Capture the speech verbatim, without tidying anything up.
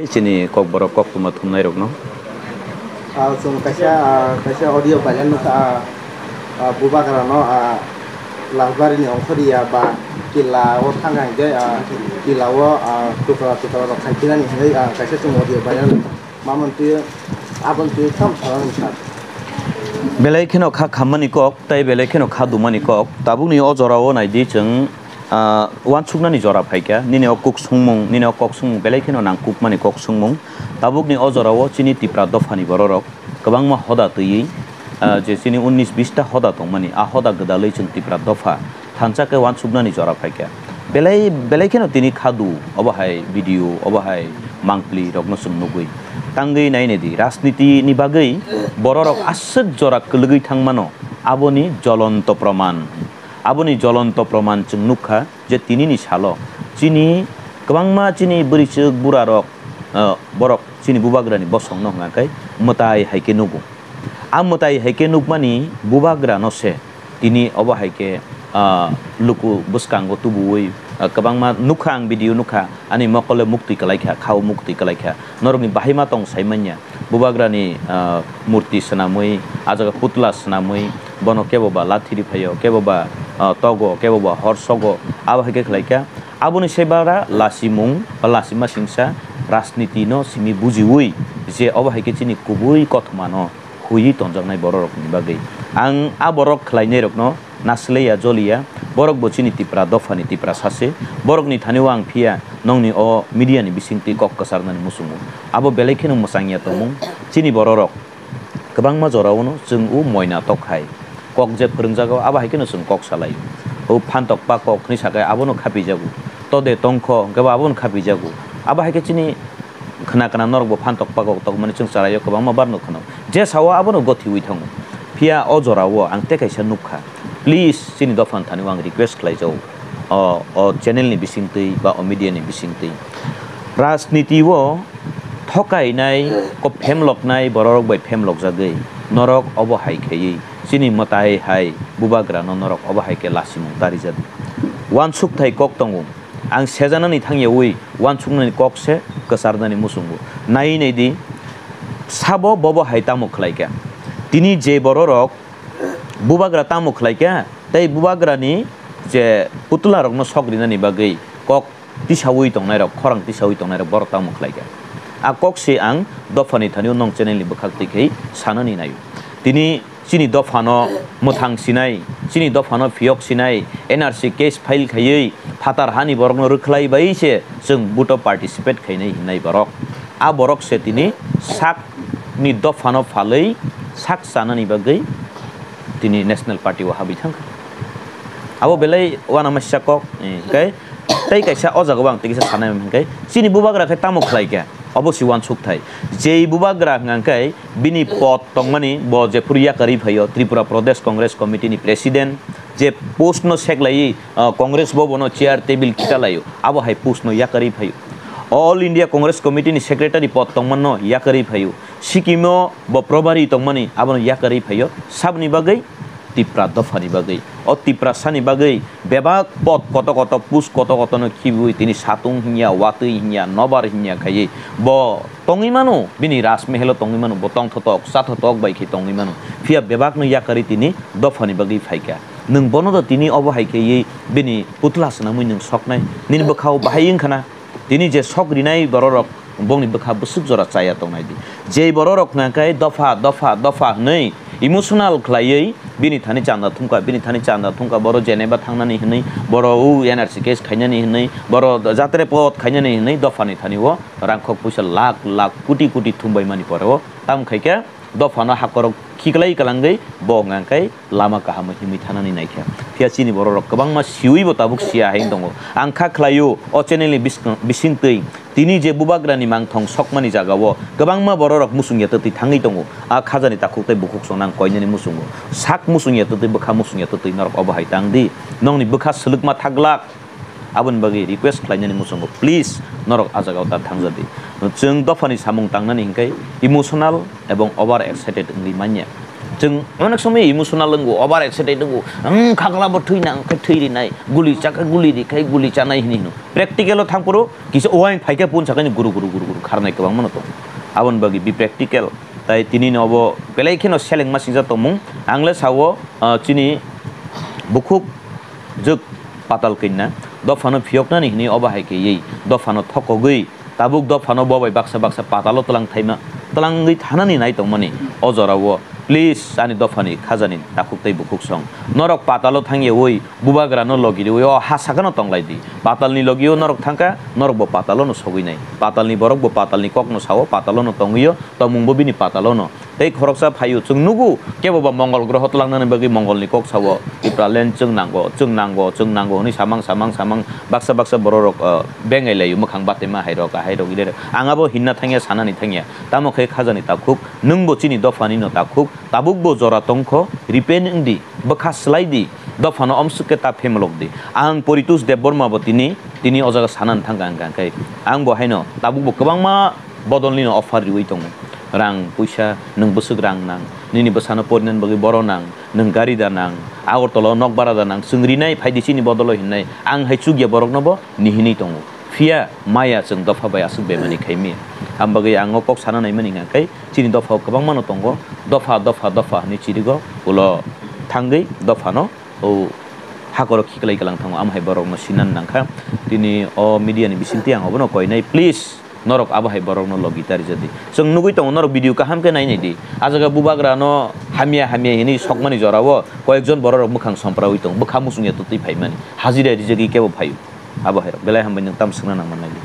Chini Kokborok koktwma thumnairokno. Ah, chwng kaisa, ah, kaisa audio viral nukha, ah, ah, bubagrano, ah, Lajbari ni ongkhorya ba killa o thangkha hinkhe, ah, killa o, ah, tukra tukra rok khai phinani hinwi, ah, kaisa chwng audio viral nukha. Mamon twi, abon twi tamo sanani sir. Belai kheno kha khammani kok, tei belai kheno kha dumani kok. Tabukni o jorao naidi chwng, ah, uansuknani jora phaikha. Nini o kuk sungmung, nini o kok sungmung belai kheno nangkukmani kok sungmung. Tabukni o jorao chini Tipra dophani bororok kwbangma hoda twiwi, ah, je chini unnish bish ta hoda tongmani, a hoda gwdalwi chwng Tipra dopha thansa khe uansuknani jora phaikha. Belai, belai kheno tini khadu, obo hai video, obo hai mangpli rokno chwng nugwi. Tangwi nainai di, rajniti ni bagwi bororok aswk jora kwlwgwi thangmano, aboni jolonto proman. Aboni jolonto proman chwng nukha je tinini salo chini kwbangma chini bwrwichwk burarok, ah, borok chini bubagrani bosongno hwnka khe mwtai hai khe nugo. A mwtai hai khe nukmani bubagrano se tini obo hai khe, ah, luku bwskango tubuwi, ah, kwbangma nukha, ang video nukha, ani mokole muktwi kwlaikha, khao muktwi kwlaikha. Norokni bahai ma tong sai manya. Bubagrani, ah, murti swnamwi, a jaga putla swnamwi, bono kebo ba lathi riphaio, kebo ba, ah, togo, kebo ba hor sogo, abo hai khe khlaikha. Aboni se bara lasimung ba lasima singsa rajniti no simi bujiwi je obo hai khe chini kubui kothoma no huiwi tonjaknai bororokni bagwi. Ang a borok khlainairokno nasleya joliya, borokbo chini Tipra dophani Tiprasa se, borokni thani o ang phiya nongni o media ni bisingtwi kok kwcharnani muchungo. Abo belai kheno mwchangya tongmung, chini bororok kwbangma jorao'-no chwng o moina tok hai. Kok je phwrwngjago, abo hai kheno chwng kok salai. O phantok pa kok hwnwi sakhai abono khapijago. Tode tongkho hwnkhe bo abono khapijago. Abo hai khe chini khna khna norokbo phantok pa kok tokmani chwng charaio kwbangma barno khno. Je sao abono gothiwi thango. Phiya o jorao ang tei kaisa nukha. Please, chini dophani thani o ang request khlaijao. O, o channel ni bisingtwi ba o media ni bisingtwi. Rajniti o thokainai, ko phemloknai bororok bai phemlokjagwi norok obo hai khaiwi chini mwtai hai bubagrano norok obo hai khe lasimung tarijadi. Uansukthai kok tongo. Ang sejanani thangyawi uansuknani kok se kwcharnani muchungo. Nai nai di, sabo bobo hai tamo khlai kha? Tini je bororok bubagra tamo khlai kha, tei bubagrani je putla rokno sok rinani bagwi kok tisawi tongnairok, khorang tisawi tongnairok borok tamo khlai kha? A kok se ang dophani thani o nong channel ni bwkhak twi khai sanani naio. Tini chini dophano mwthang sinai, chini dophano phiyok sinai, N R C case file khaiwi phatar hani borokno rwkhlai bai se chwng vote o participate khainai hinnai borok. A borok se tini sakni dophano phalwi sak chanani bagwi tini National Party o habwi thangkha. Abo belai uanama sisa kok, eh, hwnkhe tei kaisa o jaga o ang tei kaisa sanai hwnkhe chini bubagra khe tamo khlai kha? Obo si uansuk thai. Jei bubagra hwnkha khe bini pod tongmani bo jephuru yakarwi phaio, Tripura Pradesh Congress Committee ni president, je post no seklaiwi, ah, Congress bo bono chair table khita laio, abo hai post no yakarwi phaio. All India Congress Committee ni secretary pod tongmano yakarwi phaio. Sikkim o bo probari tongmani abono yakarwi phaio. Saboni bagwi? Tipra dophani bagwi. O Tiprasani bagwi bebak pod koto koto, post koto koto no khibiwi tini satung hinya, watwi hinya, nobar hinya khaiwi bo tongwi mano, bini rajmehel o tongwi mano, bo tongthotok, chathotok bai khe tongwi mano. Phiya bebak no yakarwi tini dophani bagwi phaikha. Nwng bono do tini obo hai khaiwi bini putla swnamwi nwng soknai? Nini bwkhao bahai wngkha na? Tini je sok rinai bororok bongni bwkha bwswk jora chaya tongnai di. Jei bororok hwnkha khe dopha, dopha, dopha hwnwi emotional khlaiwi bini thani chanda thumkha, bini thani chanda thumkha, boro Geneva thangnani hwnwi, boro o N R C case khainani hwnwi, boro jatre pot khainani hwnwi dophani thani o rangkhok puisa lakh lakh, koti koti thumbai mani pore o tamo khai khe dophano hakorok khiklai kwlangwi bo hwnkha khe lama kaham himwi thanani naikha. Phiya chini bororok kwbangma siwi bo tabuk siya hai tongo. Ang kha khlaio o channel ni biskang-, bisingtwi tini je bubagrani mangthong sokmani jagao kwbangma bororok muchungya twtwi thangwi tongo. A khajani takhuk tei bukhuk song nang koinani muchungo. Sak muchungya twtwi, bwkha muchungya twtwi norok obo hai tang di. Nongni bwkha swlwkma thaglak. Aboni bagwi request khlainani muchungo, please, norok a jagao ta thangja di. Chwng dophani samung tangnani hinkhe emotional ebong over excited wngwi manya. Chwng onek somoi emotional wngo, over excited wngo, "Ang khakla bo thwi nang khe thwi rinai, guli cha khe guli ri khe guli chanai," hini hino. Practical o thang phuru kisa uaing phai khe pun sakai ni guru guru guru guru kharnai kwbangma no tongo. Aboni bagwi be practical. Tai tini no obo belai kheno selengma singsa tongmung. Ang le sao, ah, chini bukhuk jwk patal kanya dophano phiyoknani hini obo hai khe ei dophano thokogwi tabuk dophano bo bai baksa baksa patalo twlang thaima, twlangwi thanani nai tongmani o jorao. Please, ani dophani khajani takhuk tei bukhuk song. Norok patalo thangyawi bubagrano logi riwi o ha sakano tonglai di. Patalni logio norok thangkha, norok bo patalono sogwi nai. Patalni borok bo patalni kokno sao, patalono tongwio, tongmungbo bini patalono. Tei khoroksa phaio, chwng nugo, kebo ba Mongol groho twlangnani bagwi Mongolni kok sao, Tipraland chwng nango, chwng nango, chwng nango hwnwi samang, samang, samang, baksa, baksa bororok, ah, bengai laio, mwkhang batema hairok, ahairok, irerok. Ang abo hinna thangya, sanani thangya. Tamo khe khajani takhuk, nwngbo chini dophanino takhuk, tabukbo jora tongkho, repent wngdi, bwkha swlai di, dophano omswk khe ta phemlok di. Ang Poritos Debbarma bo tini, tini o jaga sanani thangkha hwnkha khe, ang bo haino tabukbo kwbangma bodolnino offer riwi tongo. Rang puisa, nwng bwswk rang nang, nini bwsano porinani bagwi boro nang, nwng gari da nang, Agartala o nok bara da nang, chwng rinai phaidi chini bodolo hinnai, ang hai chukya borokno bo nihinwi tongo. Phiya maya chwng dopha bai aswk bemani khaimi. Am bagwi ang o kok sana naimani hwnkha khe chini dopha o kwbangma no tongo, dopha, dopha, dopha hinwi chirigo ulo thangwi dophano o hakoro khiklai kwlang thango, am hai borokno sinani nangkha. Tini o media ni bisingtwi ang obono koinai, please. Norok abo hai borokno logi tarijadi. Chwng nugwi tongo, norok video kaham khe nainai di. A jaga bubagrano hamya hamya hinwi sokmani jorao koyekjon bororok mwkhang somprawi tongo, bwkha muchungya twtwi phaimani, hajira rijagwi kebo phaio. Abo hai rok belai hambai nwng tamo swngna nang mannai di.